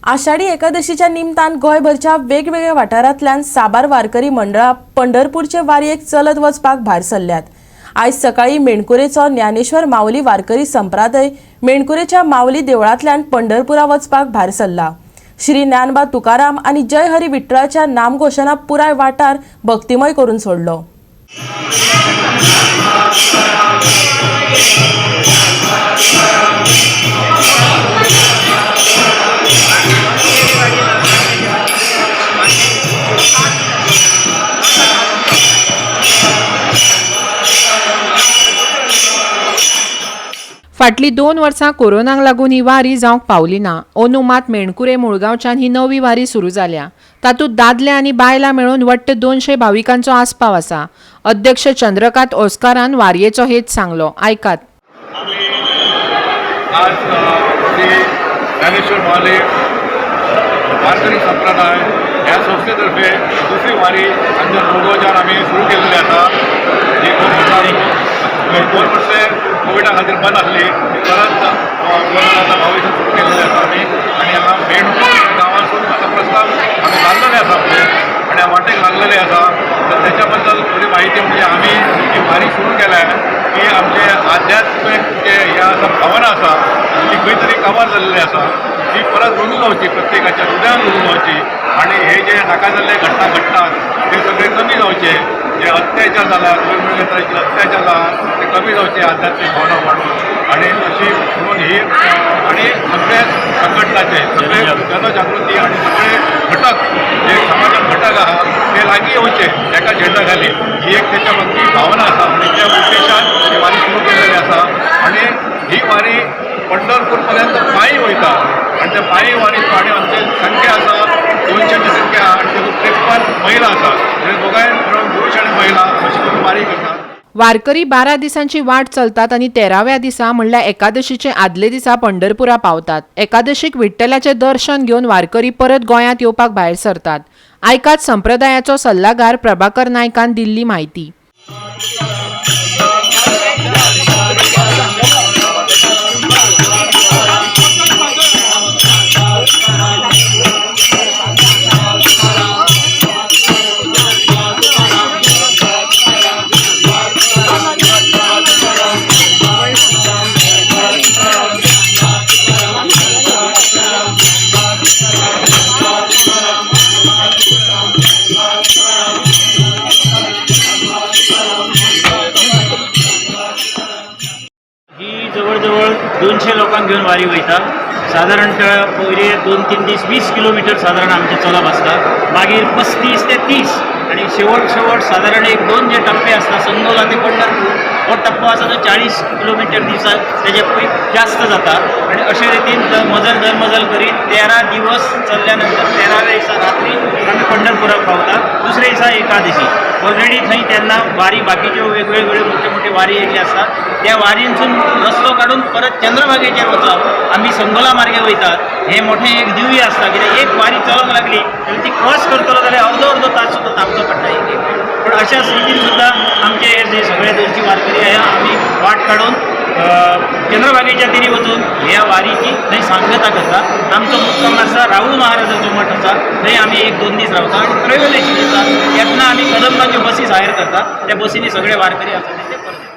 आषाढी एकादशीच्या निमतान गोंयभरच्या वेगवेगळ्या वाठारांतल्यान साबार वारकरी मंडळां पंढरपूरचे वारयेक चलत वचपाक भायर सरल्यात. आयज सकाळी मेणकुरेचो ज्ञानेश्वर माऊली वारकरी संप्रदाय मेणकुरेच्या माऊली देवळांतल्यान पंढरपुरा वचपाक भायर सरला. श्री ज्ञानबा तुकाराम आनी जय हरी विठ्ठलाच्या नामघोशणा पुराय वाठार भक्तिमय करून सोडलो. फाटलीं 2 वर्सां कोरोनाक लागून ही वारी जावंक पावली ना. अंदू मात मेणकुरे मुळगांवच्यान ही नवी वारी सुरू जाल्या. तातूंत दादले आनी बायलां मेळून वट्ट 200 भाविकांचो आस्पाव आसा. अध्यक्ष चंद्रकांत ओस्कारान वारयेचो हेत सांगलो, आयकात. आमी आज श्री ज्ञानेश्वर माऊली वारकरी संप्रदाय ह्या संस्थेतर्फे दुसरी वारी आमच्या मुळगांवच्यान आमी सुरू केल्ली आसा. जी 2 वर्सां कोविडा खातीर बंद आसली, ती परत 2022 सुरू केल्लेली आसा आमी. आनी हांगा मेणपूर गांवांसून आतां प्रस्ताव आमी घाल्लेले आसा फुडें आनी वाटेक लागलेले आसा. तर त्याच्या बद्दल थोडी माहिती म्हणजे आमी ही वारी सुरू केल्या की आमचे आध्यात्मीक जे हे आसा, भावना आसा, ती खंय तरी काबार जाल्लेली आसा, ती परत रुजू जावची, प्रत्येकाच्या हृदयान रुजू जावची आनी हे जे नाका जाल्ले घटना घडटात ते सगळे कमी जावचे. जे अत्याचार जाला, वेगवेगळ्या तरेचे अत्याचार जाला, ते कमी जावचे आध्यात्मीक भावना वाडून. आनी अशी म्हणून ही आनी सगळे संघटनाचे सगळे जनजागृती आनी सगळे घटक जे समाजात घटक आहा ते लागीं येवचे एका झेंडा खाली, ही एक त्याच्या मागची भावना आसा. आनी त्या उद्देशान ही वारी सुरू केलेली आसा. आनी ही वारी पंढरपूर पर्यंत पांयी वयता आनी त्या पांयी वारीत आनी आमची संख्या आसा 200ची संख्या आहा आनी तितूंत 53 महिला आसा. म्हणजे दोगांय मेळून पुरुष आनी महिला अशी करून वारी करतात. वारकरी 12 दिसांची वाट चलतात आनी 13व्या दिसा म्हणल्यार एकादशीचे आदले दिसा पंढरपुरा पावतात. एकादशीक विठ्ठलाचें दर्शन घेवन वारकरी परत गोंयांत येवपाक भायर सरतात. आयकात संप्रदायाचो सल्लागार प्रभाकर नायकान दिल्ली म्हायती. ही जवळजवळ 200 लोकांक घेवन वारी वयता. सादारणतः पयले 2-3 दीस 20 किलोमिटर सादारण आमचें चलप आसता. मागीर 35 ते 30 आनी शेवट शेवट सादारण एक 2 जे टप्पे आसता, संगोला ते पंढरपूर हो टप्पो आसा तो 40 किलोमिटर दिसाक तेजे पय जास्त जाता. आनी अशे रितीन मजल दर मजल करीत 13 दिवस चल्ल्या नंतर 13व्या दिसा रात्री आमी पंढरपुराक पावता. दुसऱ्या दिसा एकादशी. ऑलरेडी थंय तेन्ना वारी बाकीच्यो वेगवेगळ्यो मोठे मोठे वारी येयल्ली आसता. त्या वारींसून रस्तो काडून परत चंद्रभागेचेर वचप, आमी संगोला मार्गे वयतात. हें मोठें एक दिव्य आसता, कित्याक एक वारी चलोंक लागली जाल्यार ती क्रॉस करतलो जाल्यार अर्दो अर्दो तास सुद्दां थांबचो पडटा एक एक. पूण अशा स्थितीन सुद्दां आमचे हे जे सगळे 200 वारकरी आहा, आमी वाट काडून चंद्रभागेच्या तिरी वचून ह्या वारीची थंय सांगता करता. आमचो मुक्काम आसा राहुल महाराजाचो मठ आसा, थंय आमी 1-2 दीस रावता. आनी त्रयोदशी दिसा येतना आमी कदंबाच्यो बसीस हायर करता. त्या बसींनी सगळे वारकरी आसा ते परत येता.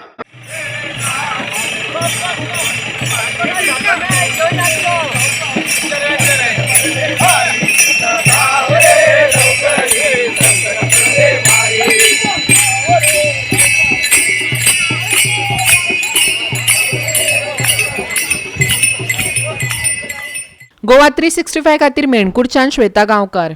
गोवा 365 खातीर मेणकुरच्यान श्वेता गांवकार.